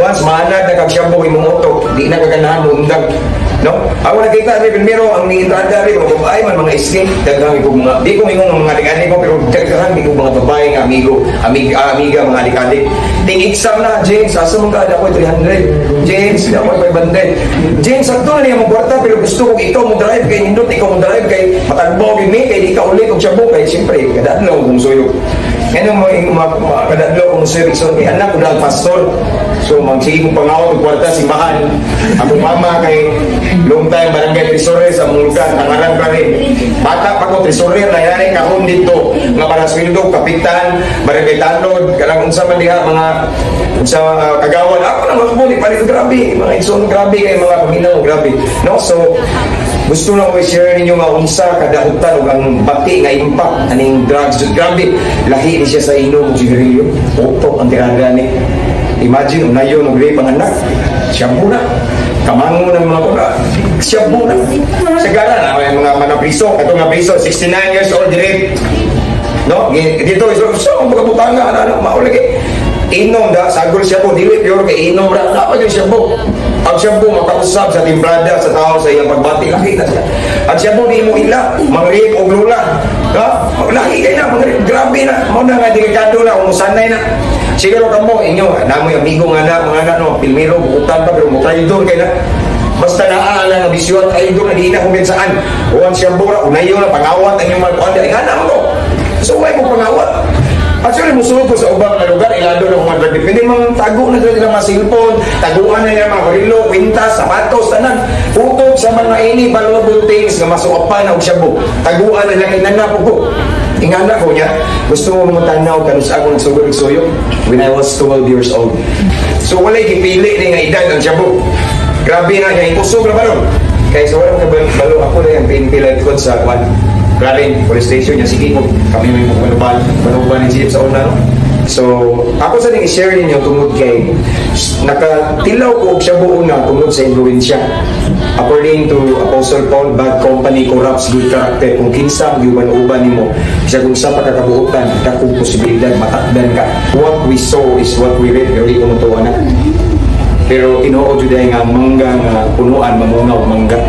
Once maanad na kag shabu imong utok, di na kaganahan mo undag. No? Ako nakita ni primero ang nientrada rin mga babae man, mga iski, daghan ko mga, di ko mingon nga mga adik ko, pero daghan ko mga babae nga amigo, amiga, amiga, mga adik-adik. Ting exam na, "James, asa man ka? Ako 300. James, ako 500. James, sakto na niya mo kwarta, pero gusto ko ikaw mo drive kay nindot, ikaw mo drive kay matagbaw gid mi kay di ka uli og shabu," kay siyempre kada adlaw kung suyo. Ngayon mo kada adlaw kung suyo, so kay anak ko na ang pastor. So magsige kong pangawat og kwarta simbahan. Akong mama kay long time barangay treasurer sa among lugar, tangaran pa rin. Bata pa ko, treasurer na yani kahon dito nga para sweldo kapitan, barangay tanod, kanang unsa man diha mga sa kagawan. Ako na mga buli palit, grabe mga igsoon, grabe kay mga paminaw, grabe, no? So gusto na ko i-share ninyo nga unsa kadahutan ug ang bati nga impact aning drugs jud. Grabe, lahi ni siya sa inom og sigarilyo. Utok ang tirada ni. Imagine, unayon og rape ang anak, shabu na. Kamango ng mga kuna, shabu na. Sagara na may mga priso, kato nga priso, 69 years old, rape, no? Dito so mga butanga ano mao lagi. Inom da, sagol siya po, dili pure kay inom ra, dapat yung shabu. Ang shabu makausab sa timplada sa tao sa iyang pagbati, laki na siya. Ang shabu di mo ila, mangrip og lula. Ha? Lahi kay na, mangrip, grabe na. Mao na nga delikado na, umusanay na. Siguro kamo, inyo, namoy amigo nga na, mga na, no, pilmiro, bukutan pa, pero mo traidor kay na. Basta naa lang ang bisyo at traidor na di na kung saan. Uwan siya bura, unayo na, pangawat ang inyong mga kuan, nga na mo. So, why mo pangawat? Actually, musulod ko sa ubang nga lugar, ilado na mga drug. Pwede mang tago na sila mga cellphone, taguan na nila mga relo, kwintas, sapatos, tanan. Utok sa mga ini valuable things nga masuopan na og shabu. Taguan na nila kay nanap ko. Ingana ko niya, gusto mo mga tanaw kanus ako nagsugod og suyo when I was 12 years old. So walay gipili ni nga edad ang shabu. Grabe na niya, ikusog na ba ron? Kaya sa walang kabalo, ako na yung PNP life coach sa kwan. Grabe, police station niya, sige ko, kami may manuban, manuban ni Chief sa una, no? So, ako sa ning i-share ninyo tungod kay nakatilaw ko og shabu una tungod sa influensya. According to Apostle Paul, bad company corrupts good character. Kung kinsa ang giuban-uban nimo, bisag unsa pa kakabuotan, dakong posibilidad matakdan ka. What we sow is what we reap, pero di ko mo na. Pero tinuod jud ay nga ang mangga nga punuan mamunga og mangga.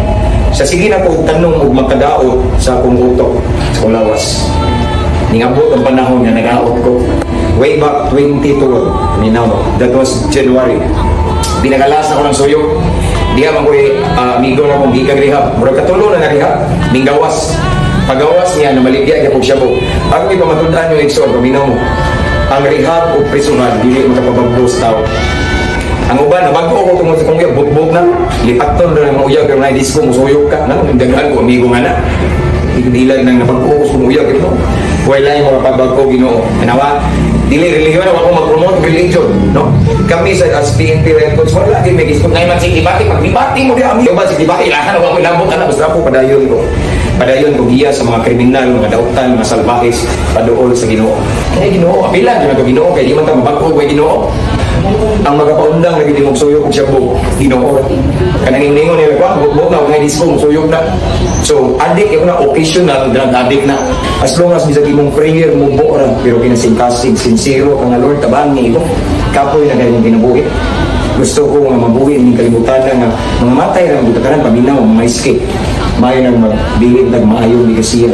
Sa sige na ko og tanong og makadaot sa akong utok, sa akong lawas. Ningabot ang panahon nga nagaot ko. Way back 2012, ninaw, that was January. Pinakalas ako ng suyo. Diha man ko'y amigo na kong gikan rehab. Murag katulo na na rehab, minggawas. Pagawas niya, namaligya niya kog shabu. Ako ipamatud-an yung igsoon, paminaw mo. Ang rehab o prisuhan, dili makapabagbo sa tao. Ang uban, nabago ko tungod sa kong uyab, butbut na. Lipaton na ng mga uyab, pero na disco, musuyok ka. Nang, daghan ko, amigo nga na. Hindi lang nang nabago ko sa kong uyab, pero wala yung mga pagbago Ginoo. Anawa, dili relihiyon ako mag-promote religion, no? Kami sa as PNP Records, wala din may disco. Ngayon man si Dibati, pag dibati mo di amigo ba si Dibati, ilahan ako ilabot ana, basta ako padayon ko. Padayon ko giya sa mga kriminal, mga dautan, mga salbahes, paduol sa Ginoo. Kaya Ginoo, apilan jud ko Ginoo kay di man ta mabag-o kay Ginoo. Ang magapaundang lagi di mo suyok og shabu, Ginoo. Kanang ingon nila ko, bugbog na ngay disco musuyok na. So, addict yun na, occasional drug addict na. As long as bisag imong prayer mo ra, pero kinasingkasig, sincero ka nga, "Lord, tabangi ko." Kapoy na kayong kinabuhi. Gusto ko nga mabuhi ning kalibutan nga mga matay ra buta karan paminaw mga escape. Maayo nang magbilin nag maayong ligasiya.